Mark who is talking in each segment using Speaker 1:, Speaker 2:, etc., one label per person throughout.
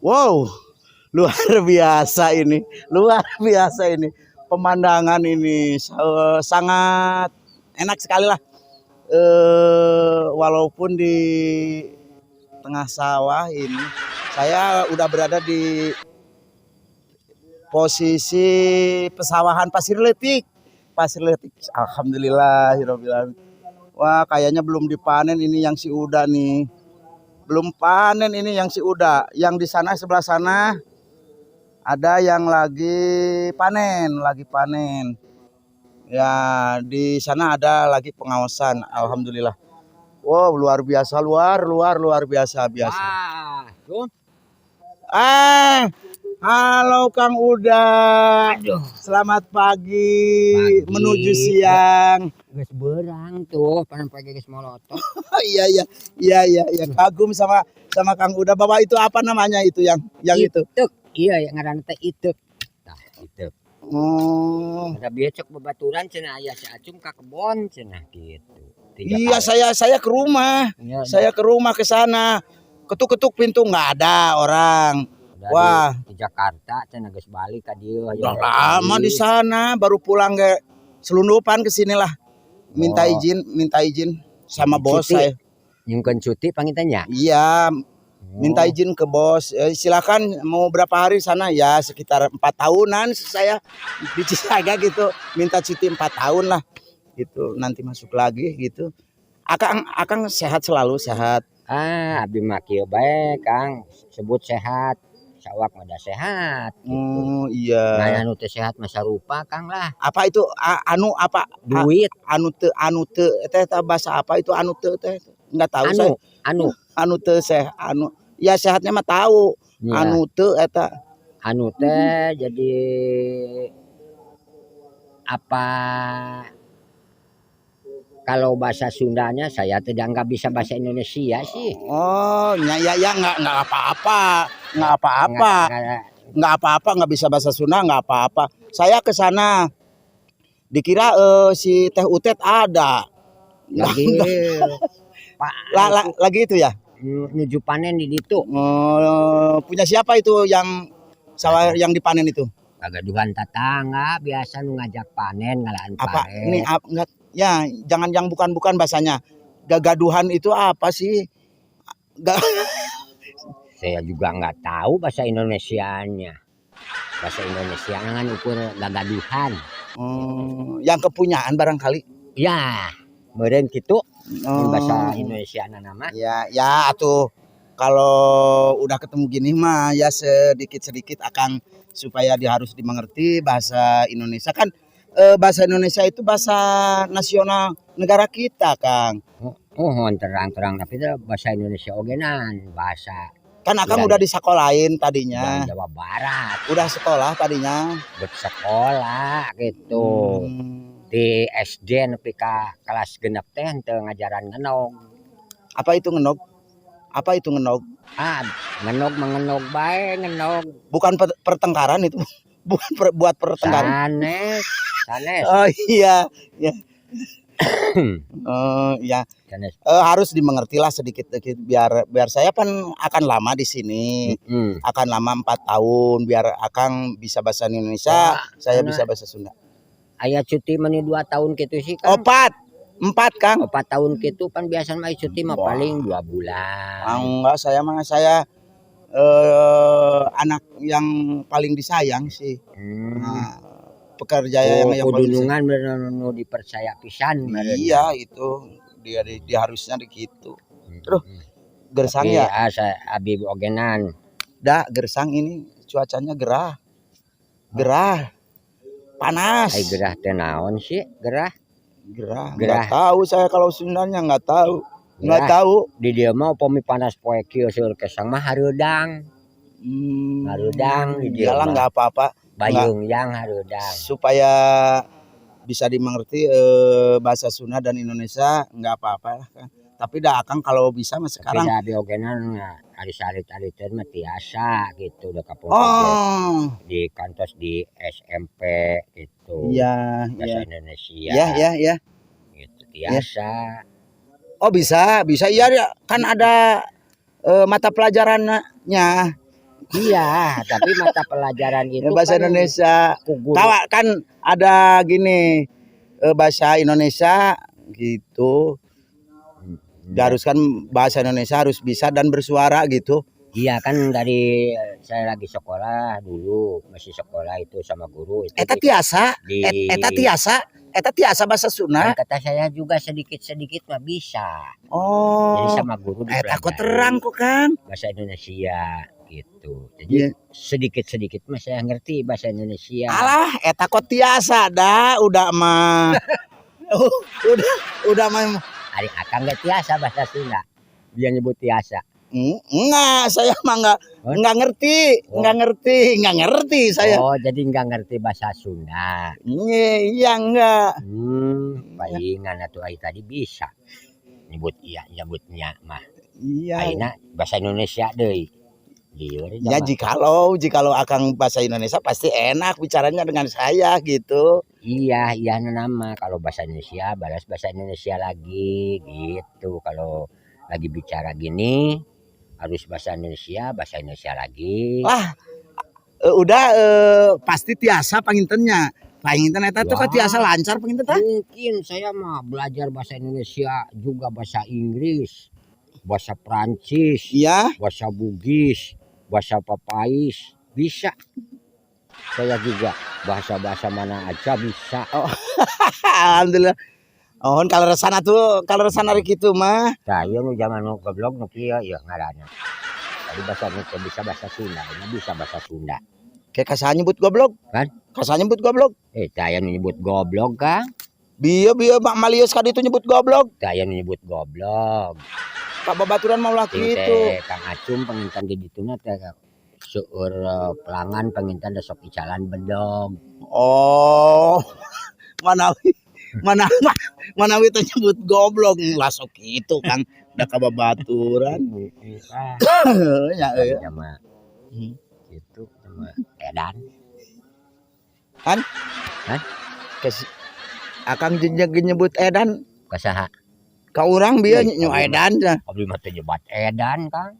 Speaker 1: Wow, luar biasa ini, luar biasa ini. Pemandangan ini sangat enak sekali lah. Walaupun di tengah sawah ini, saya udah berada di posisi pesawahan Pasir Leutik. Pasir Leutik, alhamdulillah. Wah, kayaknya belum dipanen ini yang si Uda nih. Belum panen ini yang si Uda. Yang di sana, sebelah sana ada yang lagi panen, lagi panen. Ya, di sana ada lagi pengawasan, alhamdulillah. Wow, luar biasa, luar, luar, luar biasa, biasa.
Speaker 2: Wah, tuh.
Speaker 1: Ah, halo Kang Uda.
Speaker 2: Aduh.
Speaker 1: Selamat pagi,
Speaker 2: Pagi.
Speaker 1: Menuju siang.
Speaker 2: Geus beurang tuh, panen pagi geus molotot.
Speaker 1: Iya. Kagum sama sama Kang Uda. Bawa itu apa namanya itu yang itu?
Speaker 2: Itek. Iya, yang ngaranna teh itek. Tah, itek.
Speaker 1: Oh.
Speaker 2: Ada bieu cek babaturan cenah aya si Acum ka kebon cenah gitu. Tiga
Speaker 1: Iya,
Speaker 2: kali.
Speaker 1: saya ke rumah.
Speaker 2: Iya,
Speaker 1: Saya ke rumah ke sana. Ketuk-ketuk pintu nggak ada orang.
Speaker 2: udah.
Speaker 1: Wah.
Speaker 2: Di Jakarta cenah geus balik ka dieu.
Speaker 1: Udah lama di sana, baru pulang ke selundupan ke sinilah. Minta
Speaker 2: Oh.
Speaker 1: izin, minta izin sama bos
Speaker 2: Cuti.
Speaker 1: saya.
Speaker 2: Nyungkeun cuti panginten nya.
Speaker 1: Iya, minta izin ke bos. Silakan mau berapa hari sana ya, sekitar 4 tahunan saya di Cisaga gitu. Minta cuti 4 tahun lah gitu. Nanti masuk lagi gitu. Akang akang sehat selalu, sehat.
Speaker 2: Ah, abdi mah kieu bae, Kang. Sebut sehat. Sawak mah da sehat gitu.
Speaker 1: Oh iya.
Speaker 2: Nah, anu teu sehat mah sarupa, Kang, lah.
Speaker 1: Apa itu anu apa?
Speaker 2: Duit.
Speaker 1: Anu teu teh teh bahasa apa itu anu teu teh? Nggak tahu saya.
Speaker 2: Anu, anu.
Speaker 1: Anu teu seh anu ya sehatnya mah tahu.
Speaker 2: Iya.
Speaker 1: Anu teu eta.
Speaker 2: Anu teh jadi apa, kalau bahasa Sundanya saya tidak, nggak bisa bahasa Indonesia sih.
Speaker 1: Oh, ya ya ya, nggak apa-apa, nggak apa-apa.
Speaker 2: Nggak.
Speaker 1: Nggak apa-apa, nggak bisa bahasa Sunda nggak apa-apa. Saya ke sana dikira si Teh Utet ada.
Speaker 2: Lagi Pak.
Speaker 1: Lagi itu ya.
Speaker 2: Nuju panen di ditu.
Speaker 1: Oh, punya siapa itu yang sawah yang dipanen itu?
Speaker 2: Kagaduhan tetangga biasa nu ngajak panen ngalaan
Speaker 1: Apa
Speaker 2: pare.
Speaker 1: ini enggak ya, jangan yang bukan-bukan bahasanya. Gagaduhan itu apa sih?
Speaker 2: Saya juga nggak tahu bahasa Indonesianya. Bahasa Indonesia kan ukur gagaduhan.
Speaker 1: Oh, yang kepunyaan barangkali.
Speaker 2: Ya, meureun kitu.
Speaker 1: Oh.
Speaker 2: Bahasa Indonesia nama.
Speaker 1: Ya, ya atuh kalau udah ketemu gini mah ya sedikit-sedikit akan supaya dia harus dimengerti bahasa Indonesia kan, bahasa Indonesia itu bahasa nasional negara kita, Kang.
Speaker 2: Oh, terang-terang, tapi itu bahasa Indonesia ogenan bahasa
Speaker 1: Kan Akang
Speaker 2: Iya.
Speaker 1: udah disekolahin tadinya.
Speaker 2: dari Jawa Barat.
Speaker 1: Udah sekolah tadinya.
Speaker 2: Bersekolah gitu. Di SD nepi ka kelas 6 teh teu ngajaran ngenog.
Speaker 1: Apa itu ngenog? Apa itu ngenog?
Speaker 2: Ah, ngenog mengenog bae ngenog.
Speaker 1: Bukan pertengkaran itu. Bukan buat pertengkaran.
Speaker 2: Sanes, sanes.
Speaker 1: Oh iya, iya. Oh iya.
Speaker 2: Sanes.
Speaker 1: Harus dimengerti lah sedikit-sedikit biar biar saya kan akan lama di sini. Akan lama 4 tahun, biar Akang bisa bahasa Indonesia,
Speaker 2: Wah,
Speaker 1: saya
Speaker 2: karena
Speaker 1: bisa bahasa Sunda.
Speaker 2: Aya cuti meni 2 tahun gitu sih kan.
Speaker 1: Opat, empat, Kang.
Speaker 2: 4 tahun gitu kan biasa mah cuti mah
Speaker 1: Wah.
Speaker 2: paling 2 bulan.
Speaker 1: Ah, enggak, saya mah saya anak yang paling disayang sih. Nah, pekerja yang paling disayang.
Speaker 2: Kudunungan bener nu dipercaya pisan meureun.
Speaker 1: Iya, itu dia dia harusnya gitu. Aduh, gersang
Speaker 2: Tapi,
Speaker 1: ya.
Speaker 2: ah, saya abi ogenan.
Speaker 1: Dah gersang ini cuacanya gerah. Gerah. Panas.
Speaker 2: Ai gerah teh naon sih? Gerah.
Speaker 1: Gerah.
Speaker 2: Gerah.
Speaker 1: Nggak tahu saya kalau Sundanya nggak tahu. Nggak
Speaker 2: Gerah.
Speaker 1: tahu.
Speaker 2: Di dieu mah upami panas poe kieu seueur kesang mah hareudang. Hareudang di dieu
Speaker 1: Iyalah
Speaker 2: mah.
Speaker 1: Nggak apa-apa.
Speaker 2: Bayung yang hareudang.
Speaker 1: Supaya bisa dimengerti bahasa Sunda dan Indonesia nggak apa-apa lah kan. Tapi dah Akang kalau bisa mah
Speaker 2: Tapi
Speaker 1: sekarang.
Speaker 2: Da abi ogenan ari salit-aliteun mah tiasa gitu udah kapungkur
Speaker 1: Oh.
Speaker 2: di kantos di SMP gitu.
Speaker 1: Iya,
Speaker 2: Bahasa
Speaker 1: iya.
Speaker 2: Indonesia.
Speaker 1: Iya.
Speaker 2: Gitu tiasa.
Speaker 1: Oh, bisa, bisa iya ya. Kan ada mata pelajarannya.
Speaker 2: Iya, tapi mata pelajaran itu
Speaker 1: Bahasa
Speaker 2: kan
Speaker 1: Indonesia.
Speaker 2: Ku guru.
Speaker 1: Tawa kan ada gini, bahasa Indonesia gitu. Diharuskan bahasa Indonesia harus bisa dan bersuara gitu.
Speaker 2: Iya kan, dari saya lagi sekolah dulu, masih sekolah itu sama guru itu
Speaker 1: Eta tiasa,
Speaker 2: di
Speaker 1: eta tiasa, eta tiasa bahasa Sunda.
Speaker 2: Kan kata saya juga sedikit-sedikit mah bisa. Jadi sama guru
Speaker 1: Eta kok
Speaker 2: dipelajari
Speaker 1: terang kok kan.
Speaker 2: Bahasa Indonesia gitu. Jadi sedikit-sedikit mah saya ngerti bahasa Indonesia.
Speaker 1: Alah, eta kok tiasa dah, udah mah. Udah mah.
Speaker 2: Ari akang gak tiasa bahasa Sunda. Dia nyebut tiasa.
Speaker 1: Enggak, saya mah enggak
Speaker 2: Oh.
Speaker 1: enggak ngerti, enggak ngerti, enggak ngerti saya.
Speaker 2: Oh, jadi nggak ngerti bahasa Sunda.
Speaker 1: Iya, iya enggak.
Speaker 2: Palingan atuh ai tadi bisa. Nyebut iya, nyebutnya mah.
Speaker 1: Iya.
Speaker 2: Ayeuna bahasa Indonesia deui. Lieur
Speaker 1: Ya,
Speaker 2: zaman.
Speaker 1: jikalau jikalau akang bahasa Indonesia pasti enak bicaranya dengan saya gitu.
Speaker 2: Iya, iya nama kalau bahasa Indonesia balas bahasa Indonesia lagi gitu. Kalau lagi bicara gini harus bahasa Indonesia lagi.
Speaker 1: Lah, udah pasti tiasa panginten nya. Panginten eta tuh
Speaker 2: Wah.
Speaker 1: kan tiasa lancar panginten tah.
Speaker 2: Mungkin saya mah belajar bahasa Indonesia juga bahasa Inggris, bahasa Prancis, bahasa Bugis, bahasa Papais, bisa. Saya juga bahasa-bahasa mana aja bisa.
Speaker 1: Oh. Alhamdulillah. Oh, kalau resana tuh, kalau resana ari kitu mah.
Speaker 2: Tah, ieu nu zaman nu goblok nu kieu ieu ngaranna. Tadi bahasa nu teu bisa bahasa Sunda, ini bisa bahasa Sunda.
Speaker 1: Kayak kasaha nyebut goblok?
Speaker 2: Kan?
Speaker 1: Kasaha nyebut goblok?
Speaker 2: Eh, tah aya nu nyebut goblok, Kang.
Speaker 1: Bieu bieu Mak Malius ka ditu nyebut goblok.
Speaker 2: Tah aya nu nyebut goblok.
Speaker 1: Ka babaturan mah ulah
Speaker 2: Cing
Speaker 1: kitu.
Speaker 2: teh Kang Acum panginten di dituna teh seueur pelangan panginten da sok icalan bedog.
Speaker 1: Oh. Manawi mana manawi teh nyebut goblok lah sok kitu, Kang. Da ka babaturan.
Speaker 2: Ah,
Speaker 1: Ya euy.
Speaker 2: sama gitu sama edan.
Speaker 1: Kan?
Speaker 2: Hah?
Speaker 1: Kes Akang jeung nyebut edan
Speaker 2: Kasaha?
Speaker 1: ka urang bieu
Speaker 2: Ih,
Speaker 1: nyu edan cenah.
Speaker 2: Abdi mah teu nyebat edan, Kang.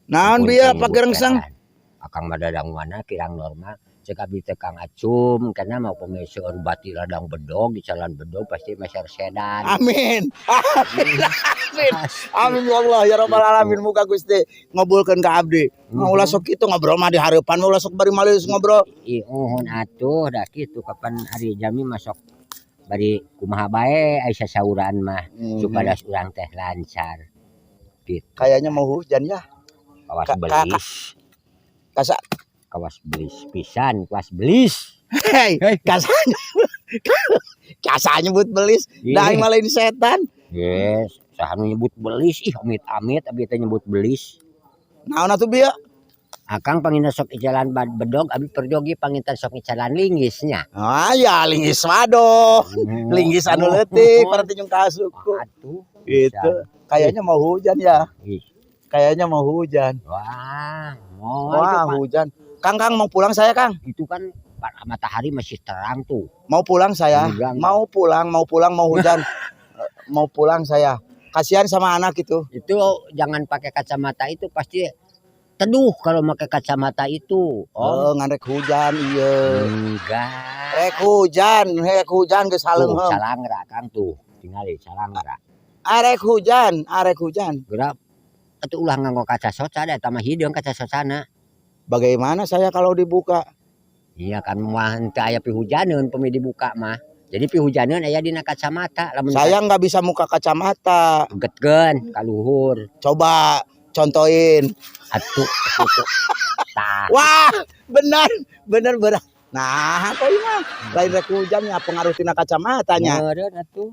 Speaker 1: Naon
Speaker 2: Ampun
Speaker 1: bieu
Speaker 2: teu nyebut
Speaker 1: pagerengseng?
Speaker 2: Edan. Akang mah dadang mana kirang normal. Cek abdi teh Kang Acum karena mau pemi seueur bati ladang bedog, di jalan bedog pasti meser sedan.
Speaker 1: Amin. Amin. Amin. Amin ya Allah ya rabbal alamin, muga Gusti ngabulkeun ka abdi. Mah ulah sok kitu ngobrol mah di hareupan, ulah sok bari malius ngobrol.
Speaker 2: Ih, uhun atuh dah kitu kapan ari jami masuk bari kumaha bae ai sasauran mah supaya urang teh lancar. Gitu.
Speaker 1: Kayaknya mau hujan ya.
Speaker 2: Kawas belis.
Speaker 1: Kasa
Speaker 2: Kawas belis pisan, kawas belis.
Speaker 1: Hei, kasanya kasa nyebut belis, da aing mah lain setan.
Speaker 2: Yes, saha nu nyebut belis? Ih, amit-amit abdi teh nyebut belis.
Speaker 1: Naon atuh bieu?
Speaker 2: Akang panginten sok icalan bad bedog, abdi perjogi panginten sok icalan linggisnya.
Speaker 1: Ah ya, linggis waduh. Linggis anu leutik berarti jeung kasuku.
Speaker 2: Atuh.
Speaker 1: Gitu. Kayaknya mau hujan ya.
Speaker 2: Ih.
Speaker 1: Kayaknya mau hujan.
Speaker 2: Wah, mau
Speaker 1: Wah,
Speaker 2: itu, Pak.
Speaker 1: Hujan. Kang, Kang, mau pulang saya, Kang.
Speaker 2: Itu kan matahari masih terang tuh.
Speaker 1: Mau pulang saya.
Speaker 2: Enggak, enggak.
Speaker 1: Mau pulang, mau pulang, mau hujan. Mau pulang saya. Kasihan sama anak itu.
Speaker 2: Itu jangan pakai kacamata itu, pasti teduh kalau pakai kacamata itu.
Speaker 1: Oh,
Speaker 2: Oh,
Speaker 1: ngan rek hujan iya.
Speaker 2: Enggak.
Speaker 1: Rek hujan geus
Speaker 2: Tuh,
Speaker 1: saleungheum.
Speaker 2: calangra Kang tuh. Tingali calangra.
Speaker 1: Arek hujan, arek hujan.
Speaker 2: Geura atuh ulah nganggo kaca soca da eta mah hideung kaca socana.
Speaker 1: Bagaimana saya kalau dibuka?
Speaker 2: Iya kan moal henteu aya pihujaneun pemi dibuka mah. Jadi pihujaneun aya dina kacamata lamun
Speaker 1: Saya nggak bisa muka kacamata.
Speaker 2: Getkeun ka luhur.
Speaker 1: Coba contohin.
Speaker 2: Atuh atuh. Tah.
Speaker 1: Wah, benar, benar benar. Nah, kok ini mah lain rek hujan ya pengaruh tina kacamatanya.
Speaker 2: Meureun atuh.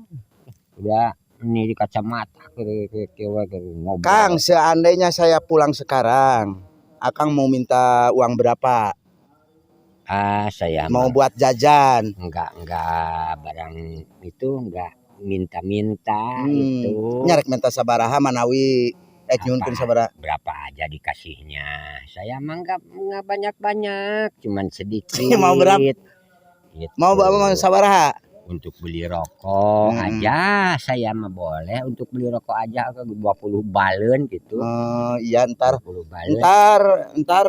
Speaker 2: Udah ini di kacamata keur keur keur ngobrol.
Speaker 1: Kang, seandainya saya pulang sekarang, Akang mau minta uang berapa?
Speaker 2: Ah, saya
Speaker 1: Mau
Speaker 2: mah
Speaker 1: buat jajan.
Speaker 2: Enggak barang itu enggak minta-minta itu.
Speaker 1: Nya rek minta sabaraha manawi nyuhunkeun
Speaker 2: Apa?
Speaker 1: sabaraha.
Speaker 2: Berapa aja dikasihnya. Saya mah enggak banyak-banyak, cuman sedikit.
Speaker 1: Mau berapa?
Speaker 2: Gitu.
Speaker 1: Mau mau sabaraha?
Speaker 2: Untuk beli rokok aja saya mah boleh, untuk beli rokok aja ke 20 balen gitu.
Speaker 1: Eh, iya, ntar
Speaker 2: 20 balen.
Speaker 1: Ntar ntar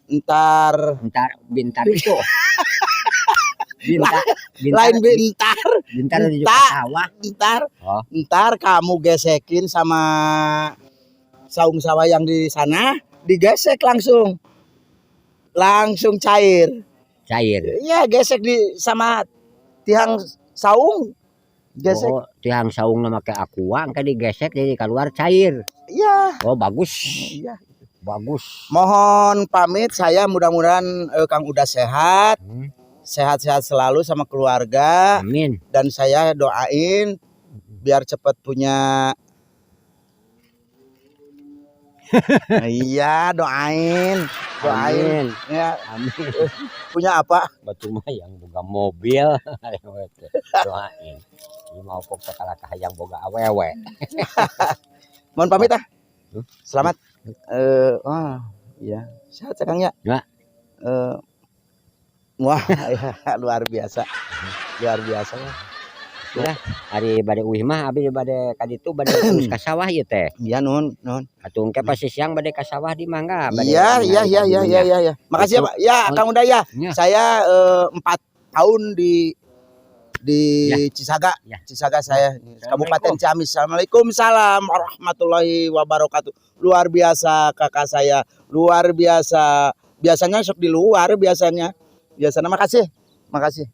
Speaker 1: ntar.
Speaker 2: Ntar bintar itu. Bintar, bintar,
Speaker 1: Lain bentar.
Speaker 2: Bintar di
Speaker 1: Ntar.
Speaker 2: Sawah.
Speaker 1: Ntar.
Speaker 2: Oh.
Speaker 1: Ntar kamu gesekin sama saung sawah yang di sana, digesek langsung. Langsung cair.
Speaker 2: Cair.
Speaker 1: Iya, gesek di sama tiang saung. Gesek.
Speaker 2: Oh, tiang saung make Aqua engke digesek jadi keluar cair.
Speaker 1: Iya.
Speaker 2: Oh, bagus.
Speaker 1: Iya.
Speaker 2: Bagus.
Speaker 1: Mohon pamit saya, mudah-mudahan Kang udah sehat, sehat-sehat selalu sama keluarga.
Speaker 2: Amin.
Speaker 1: Dan saya doain biar cepat punya. Iya, doain, doain.
Speaker 2: Amin.
Speaker 1: Ya,
Speaker 2: Amin.
Speaker 1: punya apa?
Speaker 2: Batu mah yang boga mobil doain. Ini mau pok kalah hayang boga awewe.
Speaker 1: Mohon pamit ah.
Speaker 2: Hmm?
Speaker 1: Selamat. Eh, wah, iya. Sehat ya, Kang, ya?
Speaker 2: Ya.
Speaker 1: Eh, wah, ya, luar biasa. Luar biasa ya.
Speaker 2: Ari bade uih mah abi bade ka ditu, bade terus ka sawah ieu teh.
Speaker 1: Iya, nuhun, nuhun.
Speaker 2: Atuh engke pasti siang bade ka sawah di mangga bade
Speaker 1: Iya,
Speaker 2: ningali ka dinya.
Speaker 1: iya. Makasih ya,
Speaker 2: Gitu.
Speaker 1: Pak. Ya, Kang Uda ya.
Speaker 2: Ya.
Speaker 1: Saya 4 tahun di Cisaga.
Speaker 2: Ya.
Speaker 1: Cisaga saya, Kabupaten Ciamis. Assalamualaikum, salam warahmatullahi wabarakatuh. Luar biasa kakak saya, luar biasa. Biasanya sok di luar biasanya. Biasanya makasih. Makasih.